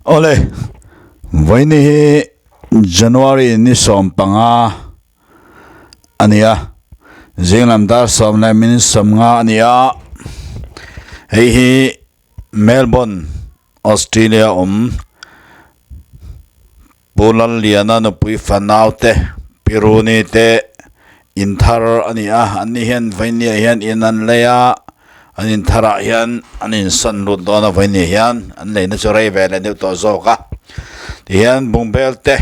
Awle, vawiini hi January ni 15 a ni a, zinglam dar sawm leh minute 50 a ni a, hei hi Melbourne, Australia awm Pu Lalliana nupui fanau te Pi Runi te in thar a ni a, an ni hian vawinia hian in an lei a, an in tharah hian an insawn lut dawn a vawinia hian an leina chu rei ve leh deuh tawh zawk a, tihian bungbel te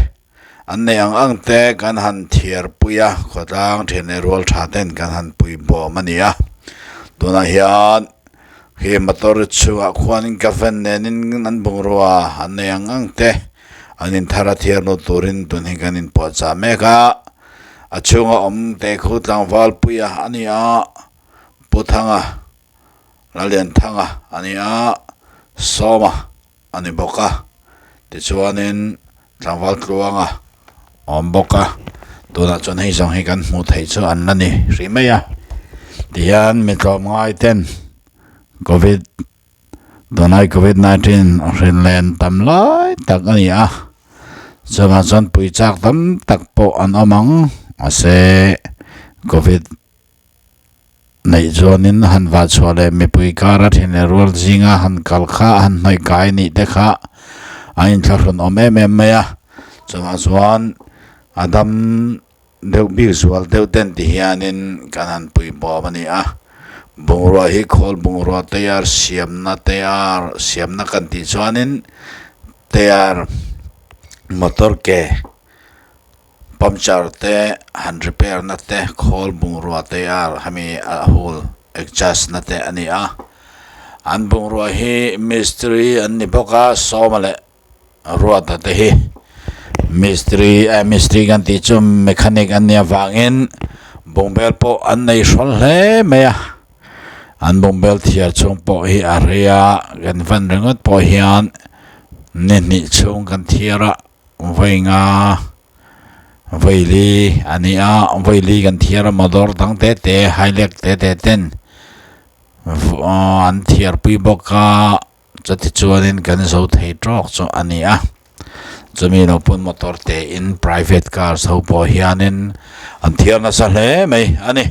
an neih ang ang te kan han thiar pui a, khawtlang thian leh rual tha ten kan han pui bawm a ni a, tunah hian khi motor chhungah khuanin ka fan nenin an bungrua an neih ang ang te. An inthar a thiar lut turin tun hi kan inpuahchah mek a, a chhunga awm te khu tlangval puia a ni a, Pu Thanga, Lalianthanga a ni a, Sawma a ni bawk a, tichuanin tlangval tluanga a awm bawk a, tunah chuan hei zawng hi kan hmuh theih chu an la ni hrih mai a, tihian mi tlawmngai ten Covid. Tunlai Covid 19 hrinlen tam lai tak a ni a, chuvang chuan pui chak tam tak pawh an awm ang, mahse Covid neih chuanin han vah chhuah leh mipui kara thin leh rual zinga han kal kha han hnawih kai nih te kha a inthlahrun awm em em mai a, chuvang chuan a dam deuh bik zual deuh ten ti hianin kan han pui bawm a ni a, bungrua hi khawl bungrua tayar siamna tayar siamna kan tih chuanin tayar motor ke puncture te han repair na te khawl bungrua tayar hemi a hul adjust na te a ni a, an bungrua hi mistiri an ni bawk a sawma leh. Ruata te hi mistiri eh mistiri kan tih chu mechanic an nih avangin bungbel pawh an nei hrawl hle mai a an bungbel thiar chhung pawh hi a rei a kan van ringawt pawh hian ni hnih chhung kan thiar a vawi nga vawi li a ni a vawi li kan thiar a motor dang te te high-lek te te ten an thiar pui bawk a. Chuti chuanin kan zo thei tawk chu a ni a, chumi lo pawn motor te in private cars ho pawh hianin an thiar nasa hle mai a ni.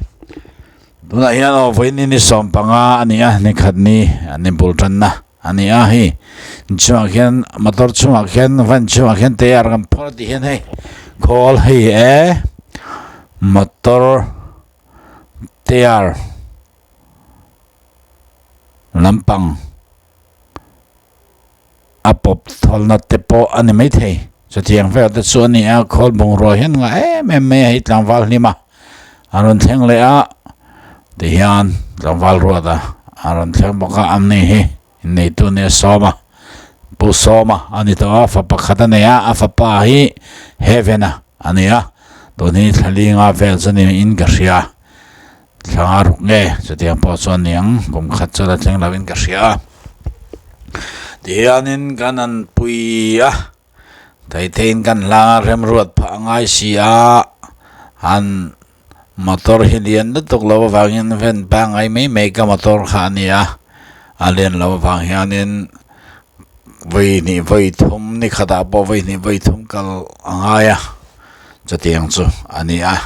Tunah hian aw vawiin ni 15 a ni a, ni khat ni an inbul tanna a ni a hei chungah khian motor chungah khian van chungah khian tayar kan phawrh tih hian hei khawl hei e motor tayar. Lampang a pawp thawlna te pawh a ni maithei. Chutiang vel te chu a ni a, khawl bungrua hian ngah em em mai a hei tlangval hlim a, a rawn thleng leh a, tihian tlangval ruat a, a rawn thleng bawk a, amni hi inneitu nia Sawma, Pu Sawma a ni tawh a, fa pakhat a nei a, a fapa hi Heaven a a ni a, tun hi thla linga vel chu niin ka hria. Thla ruk nge chutiang pawh chuan niang kum khat chu la thleng lo in ka hria a tihianin kan an pui a thei theiin kan hlang a remruat phah a ngai si a han motor hi lian lutuk lo avangin van pangngai mai mai ka motor kha a ni a a lian lo avang hianin vawi hnih vawi thum ni khatah pawh vawi hnih vawi thum kal a ngai a chutiang chu a ni a.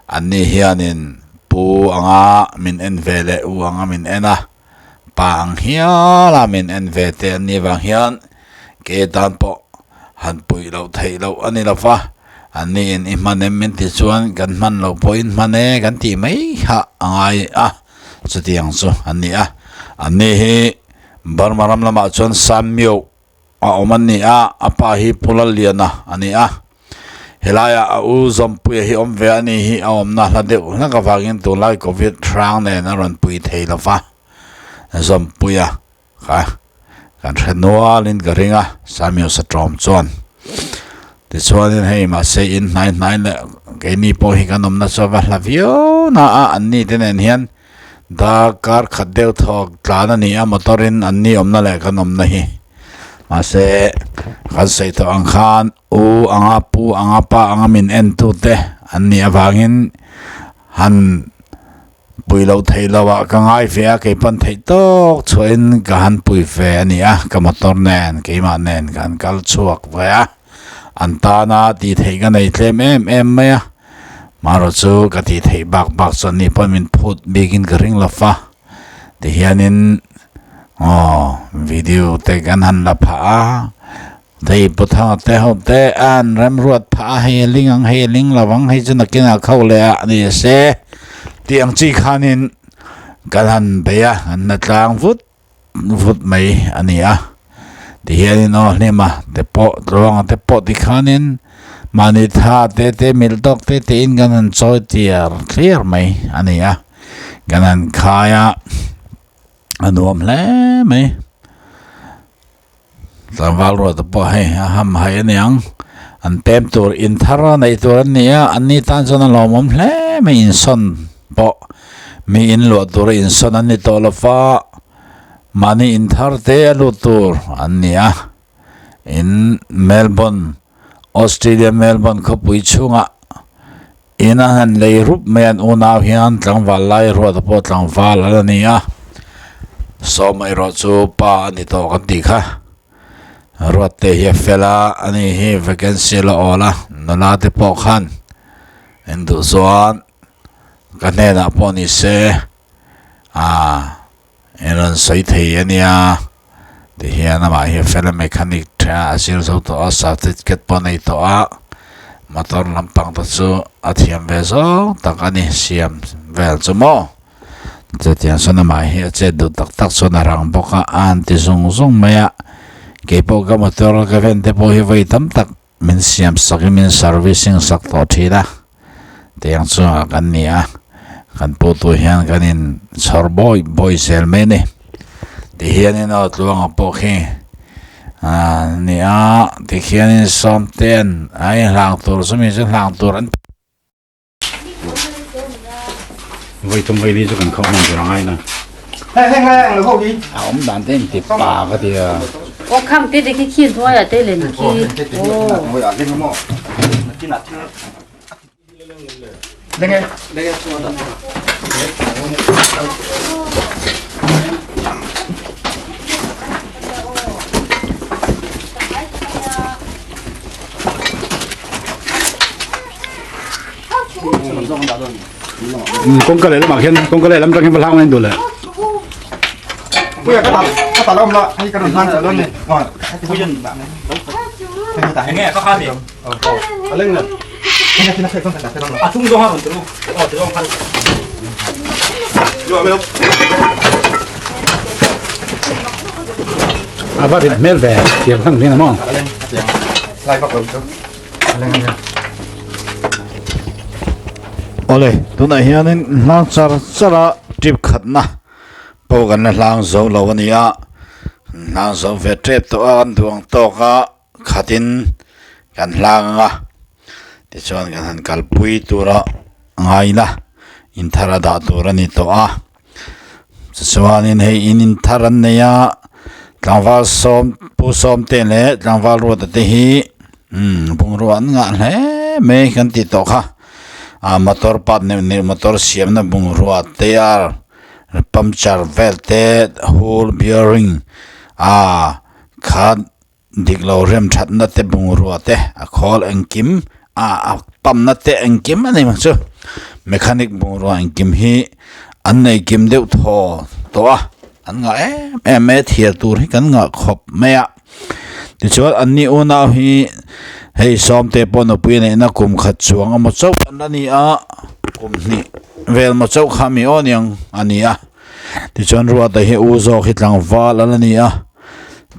An ni hianin pu anga min en ve leh u anga min en a, pa ang hiala min en ve te an nih vang hian ke tan pawh han puih loh theih loh a ni lo va, an niin i hman em min ti chuan kan hman loh pawhin hman e kan tih mai kha a ngai a, chutiang chu an ni a. An ni hi Burma ram lamah chuan Sammyo a awm an ni a, a pa hi Pu Lalliana a ni a, helaiah a u Zawmpuia hi awm ve a ni hi a awmna hla deuh hlak avangin tunlai Covid hrang nen a rawn pui thei lo va, Zawmpuia kha kan hre nualin ka ring a, Samuel Satawm chuan tichuanin hei mahse in hnai hnai leh keini pawh hi kan awmna chu a va hla viau na a, an ni te nen hian Darkar khat deuh thawk tlan a ni a motor in an ni awmna leh kan awmna hi mahse kan sawi tawh ang khan u anga pu anga pa anga min en tu te an nih avangin han. Pui lo thei lo ah ka ngai ve a, kei pawn theih tawk chhuahin ka han pui ve a ni a, ka motor nen keimah nen ka han kal chhuak ve a, an tana tih theih ka nei tlem em em mai a, marawh chu ka tih theih bak bak chuan ni pawn min phut bikin ka ring lo va, tihianin aw video te kan han la phah a. Thei pu thang te ho te an remruat phah a, hei a ling ang hei a ling lo ang hei chu nakinah kho leh ah ni se tih ang chi khanin kan han bei a, an la tlang vut vut mai a ni a, tihianin aw hlim a te pawh tluanga te pawh tikhanin mahni tha te te mil tawk te te in kan han chawi tiar thlir mai a ni a, kan han khai a a nuam hle mai. Tlangval ruat te pawh hei a ham hai a niang an pem tur in thar a neih tur an ni a an ni tan chuan a lawmawm hle mai insawn pawh mi in luah tura insawn an ni tawh lo va mahni in thar te a lut tur an ni a in Melbourne Australia Melbourne khawpui chhungah in a han lei rup mai an unau hian tlangval lai ruat pawh tlangval a la ni a sawm erawh chu pa a ni tawh kan tih kha ruat te hi a fel a ani hi vacancy a la awl a nula te pawh khan en duh chuan ka hnenah pawh ni se ah En rawn sawi thei a nia tihian amah hi a fel a mechanic tha a zir zo tawh a certificate pawh a nei tawh a motor lampang te chu a thiam ve zawng tak a ni siam vel chu maw chutiang chuan amah hi a chet duh tak tak chuan a rang bawk a a han ti zung zung mai a keipawh ka motor ka ven te pawh hi vawi tam tak min siam sak in min servicing sak tawh thin a tiang chungah kan ni a kan pu tu hian kan in chhawr bawi bawi zel mai a ni tihianin aw tluanga pawh khi ah nia tikhianin sawmten a inhlang tur chumi chu hlang tur an. Voi thum voi li chu kan khauh hman tur a ngai na. A awm dan te in ti pa ka ti a. Aw khang te te khi khi hnuai ah te len khi. Kawngka lehlamah khian kawngka lehlam atang hian va hlang mai an duh leh. A va rit hmel ve tiang hlang hian a maw. Awle tunah hianin hlang char char a trip khatna pawh kan la hlang zo lo a ni a hlang zo ve tep tawh a kan duang tawk a khatin kan hlang ang a tichuan kan han kalpui tura ngai ila inthar a dah tur a ni tawh a. Tichuanin hei in in thar an nei a tlangval sawm pu sawm te leh tlangval ruata te hi umm bungrua an ngah hle mai kan tih tawh kha ah motor part neuh neuh motor siamna bungrua te a puncture vel te wheel bearing ah kha dik lo rem thatna te bungrua te a khawl engkim a a pamna te engkim a ni ang chu mechanic bungrua engkim hi an nei kim deuh thaw tawh a an ngah em em mai a thiar tur hi kan ngah khawp mai a tichuan an ni unau hi hei sawmte pawh nupui a neihna kum khat chuang emaw chauh an la ni a kum hnih vel maw chauh kha mi aw niang a ni a tichuan ruata hi u zawk hi tlangval a la ni a.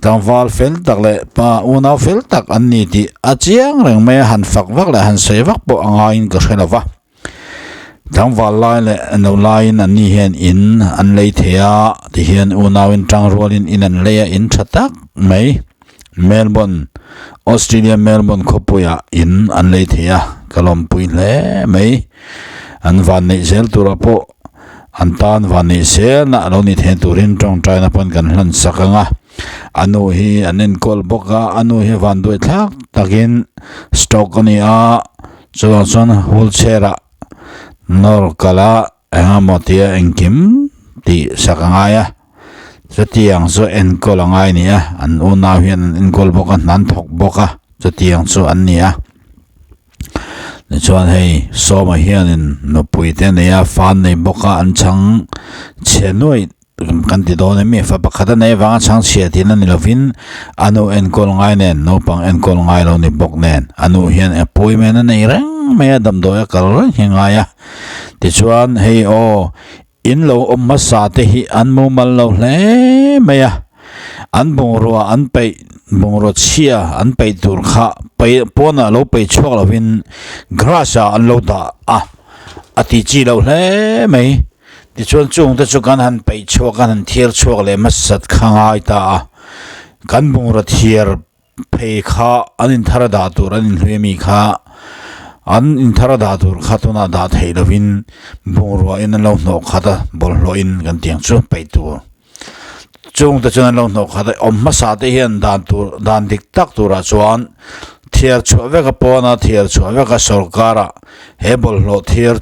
Tlangval fel tak leh pa unau fel tak an ni tih a chiang reng mai a, han fak vak leh han sawi vak pawh a ngaiin ka hre lo va. Tlangval lai leh no laiin an ni hian in an lei thei a, tihian unauin tangrualin in an lei a, in tha tak mai Melbourne, Australia Melbourne khawpuiah in an lei thei a, ka lawmpui hle mai. An vanneih zel turah pawh An tan van nih selna a lo ni thei turin tawngtaina pawn kan hlan sak ang a, a nu hi an enkawl bawk a, a nu hi van duai thlak takin stroke a ni a, chuvang chuan wheelchair ah nawr kal a Engemaw tia engkim tih sak a ngai a, chutiang chu enkawl a ngai a ni a, an unau hian an enkawl bawk a, hna an thawk bawk a, chutiang chu an ni a. Tichuan hei Sawma hianin nupui te a nei a, fa an nei bawk a, an chhang chhe nuaih kan ti dawn em mi fa pakhat a nei avanga chhang chhia tihna ni lovin a nu enkawl ngai nen naupang enkawl ngai lo ni bawk nen a nu hian appointment a nei reng mai a damdawi a kal reng hi a ngai a tichuan hei aw in lo awm hmasa te hi an mumal lo hle mai a an bungrua an peih bungrua chhia an peih tur kha peih pawnah lo peih chhuak lovin grass ah an lo dah a a tih chi loh hle mai. Tichuan chungte chu kan han peih chhuak a, han thiar chhuak leh hmasat kha ngai ta a. Kan bungraw thiar phei kha an inthar a dah tur an inhlui ami kha an inthar a dah tur kha tunah dah theih lovin bungrua in an lo hnawh khat a, bawlhhlawh in kan tiang chu peih tur. Chungte chuan an lo hnawh khat a, awm hmasa te hian dan tur dan dik tak turah chuan thiar chhuah vek a pawn a, thiar chhuah vek a sorkar ah he bawlhhlawh thiar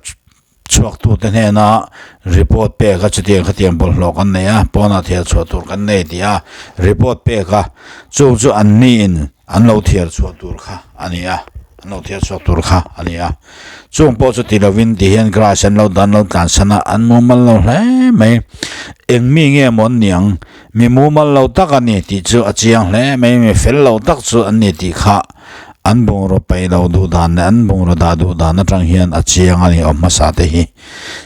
Chhuaktute hnena report pek a chutiang khatiang bawlhhlawh kan nei a, pawnah thiar chhuah tur kan nei tih a report pek a, chung chu an niin an lo thiar chhuah tur kha a ni a, an lo thiar chhuak tur kha a ni a. Chung pawh chu ti lovin ti hian grass an lo dan lo tlansan a, an mumal lo hle mai. Eng mi nge maw an ni ang? Mi mumal lo tak a ni tih chu a chiang hle mai, mi fel lo tak chu an ni tih kha. An bungraw paih lo duh dan leh an bungraw dah duh dan atang hian a chiang a ni awm hmasa te hi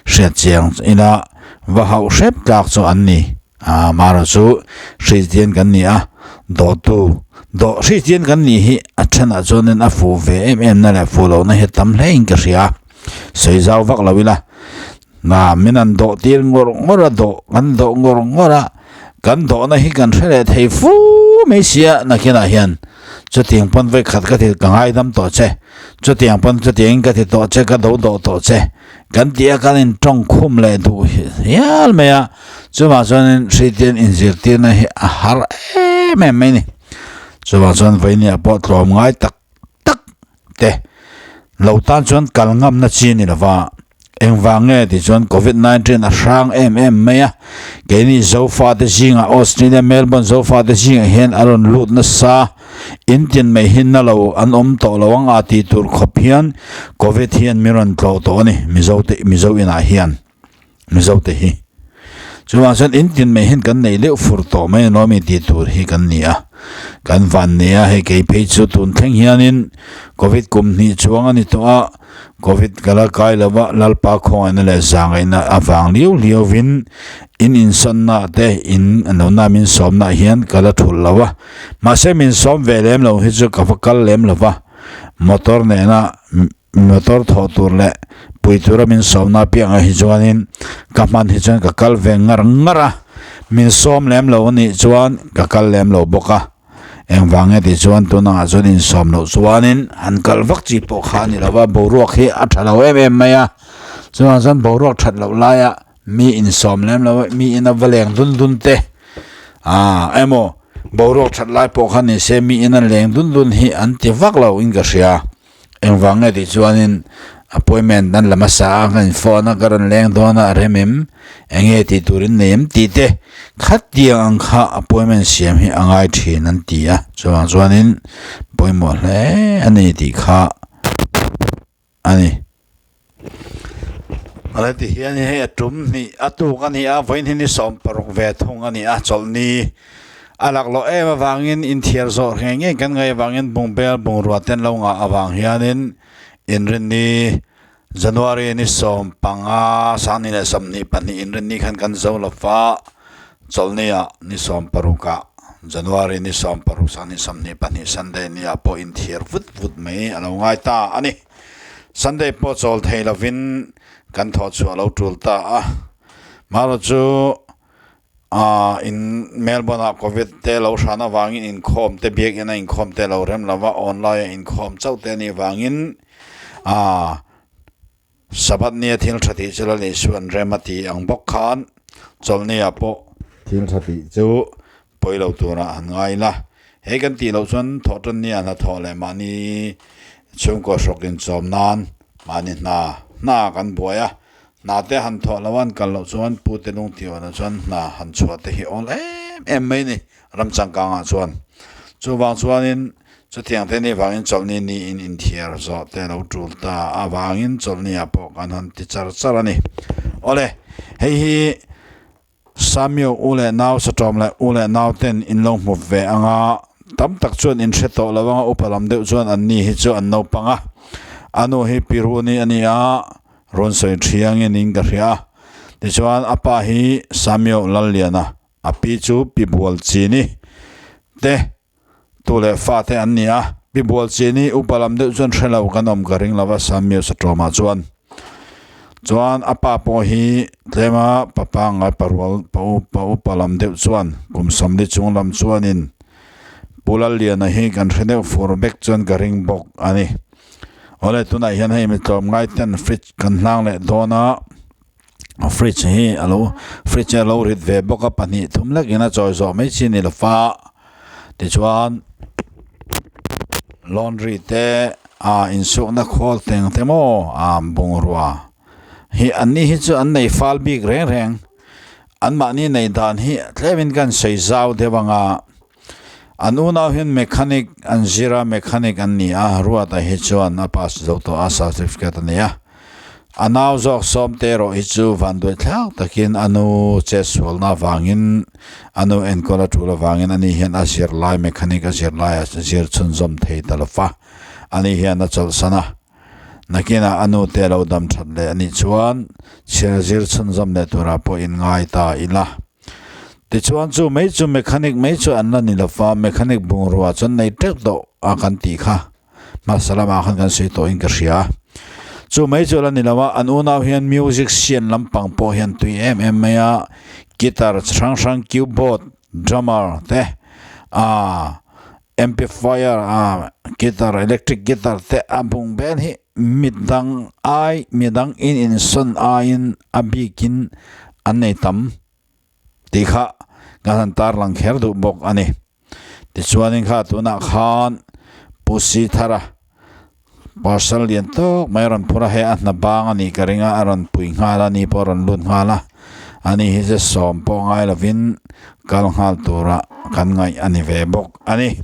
hriat chiang ila va hauh hrep tlak chu an ni. Aa amaherawh chu Kristian kan ni a, dawhtu dawh Kristian kan nih hi a thenah chuanin a fuh ve em em na leh fuh lohna hi a tam hle in ka hria. Sawi zau vak lo ila na min an dawh tir ngawr ngawr a dawh kan dawh ngawr ngawr a kan dawhna hi kan hre leh thei fu mai sia nakinah hian chutiang pawn vawi khat ka ti ka ngaidam tawh che chutiang pawn chutiangin ka ti tawh che ka do dawh tawh che kan tih a kan in tawng khum leh duh hial mai a chuvang chuanin hriatian inzirtirna hi a har em em mai a ni chuvang chuan vawinia pawh tlawm ngai tak tak te lo tan chuan kal ngamna chi a ni lova engvang nge tih chuan covid 19 a hrang em em mai a keini zofa te zingah Australia Melbourne zofa te zingah hian a rawn lut nasa in tin mai hi na lo an awm tawh lo ang a tih tur khawp hian covid hian min rawn tlawh tawh a ni mizo te mizo inah hian mizo te hi chuvang chuan in tin mai hian kan nei deuh fur tawh mai a lawm i tih tur hi kan ni a kan van nei a hei kei phei chu tun thleng hianin covid kum hnih chuang a ni tawh a covid ka la kai lo va lalpa khawngaihna leh zangaihna avang liau liau in in insawnna te in an lo na min sawmna ah hian ka la thulh lo a mahse min sawm ve lem lo hi chu ka va kal lem lo va motor nena Motor thawh tur leh pui tura min sawmna piangah hi chuanin ka hman hi chuan ka kal ve ngar ngar a, min sawm lem lo anih chuan ka kal lem lo bawk a, engvang nge tih chuan tunangah chuan insawm loh chuanin han kal vak chi pawh kha a ni lo va, boruak hi a tha lo em em mai a, chuvang chuan boruak that loh laia mi insawm lem lo a, mi ina va leng dun dun te ah emaw boruak that lai pawh kha ni se mi ina leng dun dun hi an ti vak lo in ka hria. Engvang nge tih chuanin appointment an la hmasa a, ka in phone a, ka rawn leng dawn a, a rem em? Enge tih turin nei em tih te khatiang ang kha appointment siam hi a ngai thin an ti a, chuvang chuanin pawimawh hle a ni tih kha a ni. Ala ti hian hei a tum hnih a tuk a ni a, vawiin hi ni 16 ve thung a ni a, chawlhni a laklawh em avangin inthiar zawh ngei ngei kan ngaih avangin bungbel bungrua te an lo ngah avang hianin inrinni January ni 15 2022 inrinni khan kan zo lo va, chawlhni ah ni 16 ah January ni 16 2022 Sunday ni ah pawh inthiar vut vut mai a lo ngai ta a ni. Sunday pawh chawl thei lovin kan thawh chhuah lo tul ta a, marawh chu ah in Melbourne ah Covid te lo hran avangin inkhawm te biakina inkhawm te lo rem lova online a inkhawm chauh te anih vangin ah Sabbath nia thil tha tih chu Lal Isu an rem a ti ang bawk khan chawlhni ah pawh thil tha tih chu pawi lo turah han ngai ila. He kan tih loh chuan thawhtan nia hnathawh leh mahni chhungkaw hrawk inchawm nan mahni hna hna kan buai a. Hna te han thawh loh a an kal loh chuan Pu te lung tih awhna chuan hna han chhuah te hi awl em em mai ni ram changkangah chuan. Chuvang chuanin chutiang te ni vangin chawlhni niin inthiar zawh te lo tul ta avangin chawlhni ah pawh kan han ti char char a ni. Awle, hei hi Samio u leh nau satawm leh u leh nau ten in lo hmu ve anga tam tak chuan in hre tawh lo anga upa lam deuh chuan an ni hi chu an naupang a, a nu hi Piruni a ni a, rawn sawi thiangin in ka hria a, tichuan a pa hi Samio Lalliana, a pi chu Pi Bualchini te tu leh fa te an ni a, Pi Bualchini upa lam deuh chuan hre lo kan awm ka ring lo va Samio satawmah chuan. Chuan a pa pawh hi tlema pa pangngai parual pa upa upa lam deuh chuan kum sawmli chung lam chuanin Pu Lalliana hi kan hre deuh fur vek chuan ka ring bawk a ni. Awle tunah hian hei mi tlawmngai ten fridge kan hlang leh dawn a, fridge hi alo fridge hi alo rit ve bawk a pahnih thum lek in a chawi zawh mai chi a ni lo va tichuan laundry te ah insukna khawl teng te maw ah bungrua hi an ni hi chu an nei fal bik reng reng anmahni nei dan hi tlemin kan sawi zau deuh ang a. An unau hian mechanic an zir a, mechanic an ni a, Ruata hi chuan a pass zo tawh a, certificate a nei a. A nau zawk sawmte erawh hi chu vanduai thlak takin a nu chetsualna avangin, a nu enkawl a tul avangin ani hian a zir lai, mechanic a zir lai a zir chhunzawm thei ta lo va, ani hian a chawlhsan a. Nakinah a nu te lo dam that leh anih chuan chhiar zir chhunzawm leh turah pawh inngai ta ila. Tichuan chu mai chu mechanic mai chu an la ni lo va, mechanic bungrua chuan nei teuh tawh a kan tih kha hmasa lamah khan kan sawi tawhin ka hria. Chu mai chu a la ni lo a, an unau hian music sian lampang pawh hian tui em em mai a, guitar chi hrang hrang, keyboard, drummer te ah amplifier ah guitar electric guitar te a bung vel hi midang ai midang in insawn aiin a bikin an nei tam. Tih kha kan han tarlang kher duh bawk a ni. Tichuanin kha tunah khan Pu Sithara parcel lian tawk mai a rawn phur a, hei a hna bang a nih ka ring a, a rawn pui nghal a, ni pawh a rawn lut nghal a, ani hi chu sawm pawh ngai lovin kal nghal tura kan ngaih a ni ve bawk a ni.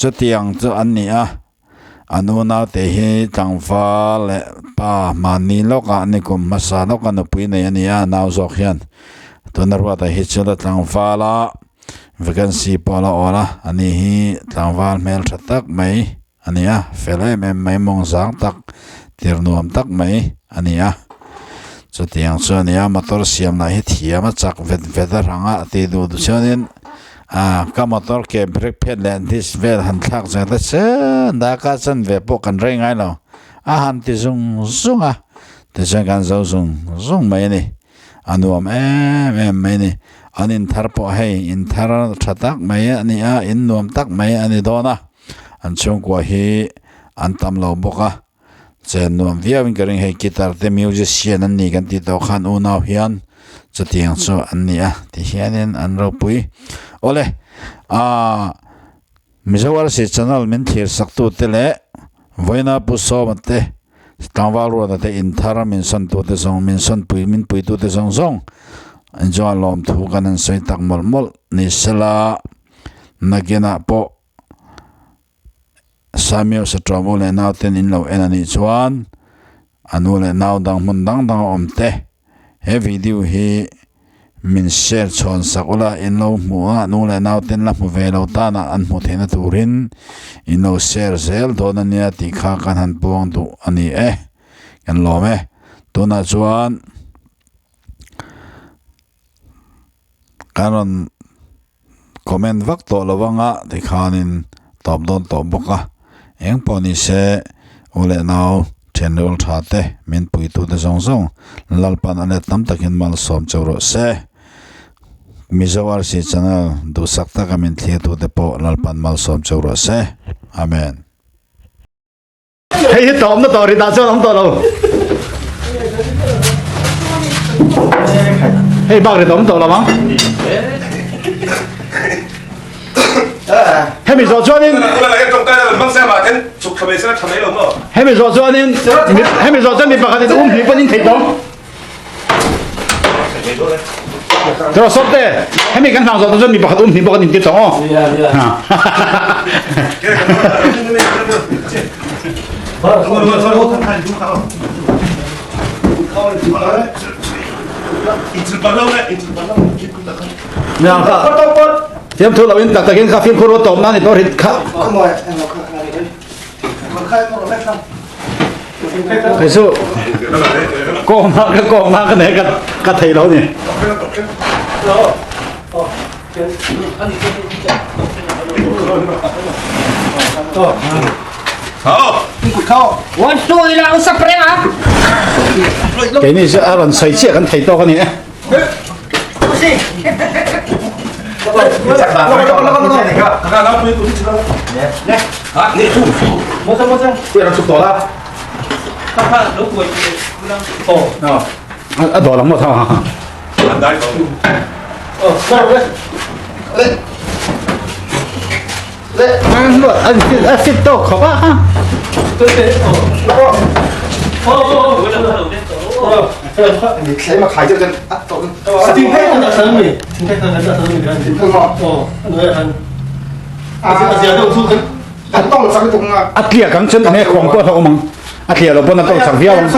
Chutiang chu an ni a. A nunaute hi tlangval leh pa mahni lawkah nikum hmasa lawka nupui nei a ni a, nau zawk hian tuna ruata hi chu la tlangval a vacancy pawh a la awl a, ani hi tlangval hmeltha tak mai a ni a, fel em em mai mawng zang tak tir nuam tak mai a ni a, chutiang chu a ni a motor siam lah hi thiam a chak vet vet a rang a tih duh chuanin. Ah ka motor ke brake pad leh disc vel han thlak zet a chen daka chan ve pawh kan rei ngai lo a han ti zung zung a tichuan kan zo zung zung mai a ni a nuam em em mai a ni an in thar pawh hei in thar tha tak mai a ni a in nuam tak mai a ni dawn a an chhungkua hi an tam lo bawk a. Chen nuam viau in ka ring hei guitar te musician an ni kan tih tawh khan unau hian chutiang chu an ni a ti hianin an ropui awle ahh Mizo RC channel min thlir sak tu te leh vawiina Pu Sawma te tlangval ruata te in thar min sawn tu te zawng min sawn pui min pui tu te zawng zawng an chungah lawmthu kan han sawi tak mawlh mawlh ni sela nakinah pawh. Samuel Saṭuam u leh nau ten in lo en a nih chuan a nu leh nau dang hmun dang dang a awm te he video hi min share chhawn sak ula in lo hmu a nu leh nau ten la hmu ve lo tan ah an hmuh theihna turin in lo share zel dawn a nia tih kha kan han puang duh a ni e kan lawm e tunah chuan kan rawn comment vak tawh lo anga tikhanin tawp dawn tawh bawk a eng pawh ni se u leh nau thian rual tha te min pui tu te zawng zawng Lalpan a let tam takin malsawm cheu rawh se Mizo RC channel duhsak taka min thlir tu te pawh Lalpan malsawm cheu rawh se Amen. Hei hi tawpna tawh rit ah chuan awm tawh lo. Hei bak rit awm tawh lo ang. Hemi zawh chuanin Hemi zawh chuanin hemi zawh chuan mi pakhat in um hnih pawn in thei tawh. Tro sop te hemi kan hlang zawh chuan mi pakhat um hnih bawk an inti tawh aw. Thiam thu lo in tak takin kha fimkhur ru tawp nan i tawr hit kha. Kei chu kawng na ka kawng na ka nei ka ka thei lo ni. One two ila usap reng a. Kei ni chu a rawn sawi chiah kan thei tawk a ni e. A dawh lang maw tha ha. A fit tawk khawp a. A tliak ang chuan enge khuang pawh a hlauhawm ang. A tliah loh pawn a tawlh chak viau ang.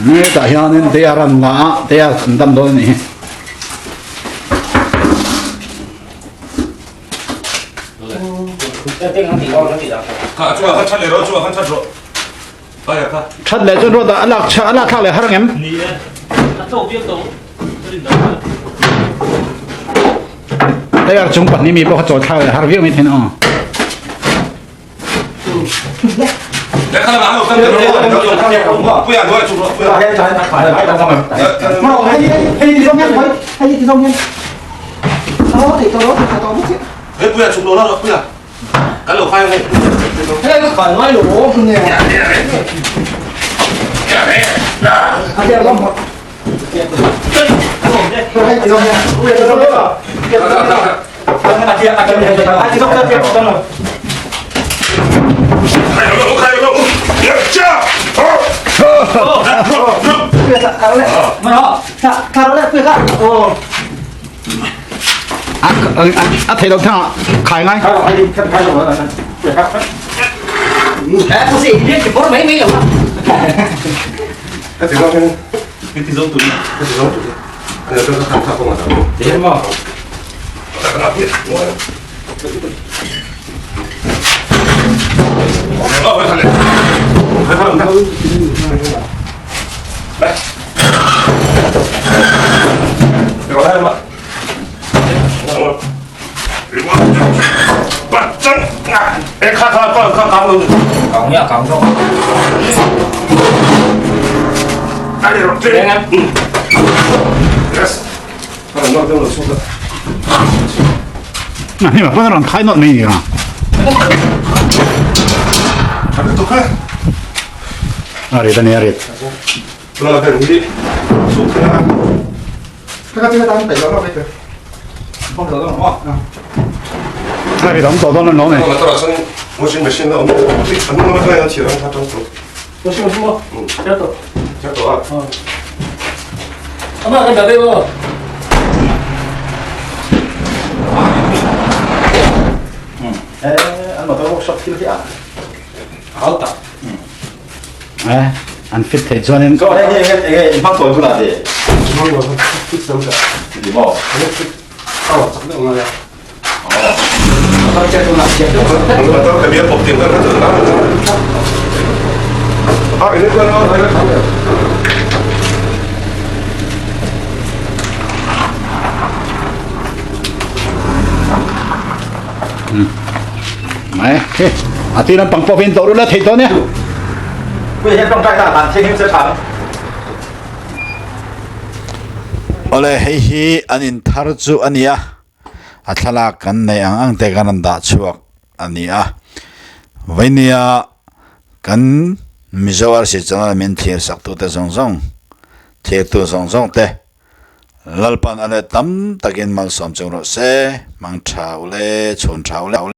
Hetah hianin te a ran la a te a an dam dawn a nih hi. That leh chuan ruat a lak a lak thlak leh har ang em? Tayar chung pahnih mi pawh kha chawl thlak leh har viau mai thei na aw. A thei lo thang ah khai ngai. Ni ma pawn rawn khai nawlh mai ni ka. A rit a ni a rit. A rit awm tawh dawn lo ni. An fit theih chuanin Mai a ti lampang pawh in to ru la thei to nia. Awle hei hi an in thar chu a ni a, a thlalak kan neih ang ang te kan rawn dah chhuak. a ni a. Vainia kan Mizo Arsi channel min thlir sak tute zawng zawng, thlirtu zawng zawng te Lalpan a let tam takin malsawm chung rawh se, hmang tha ule, chhun tha ule.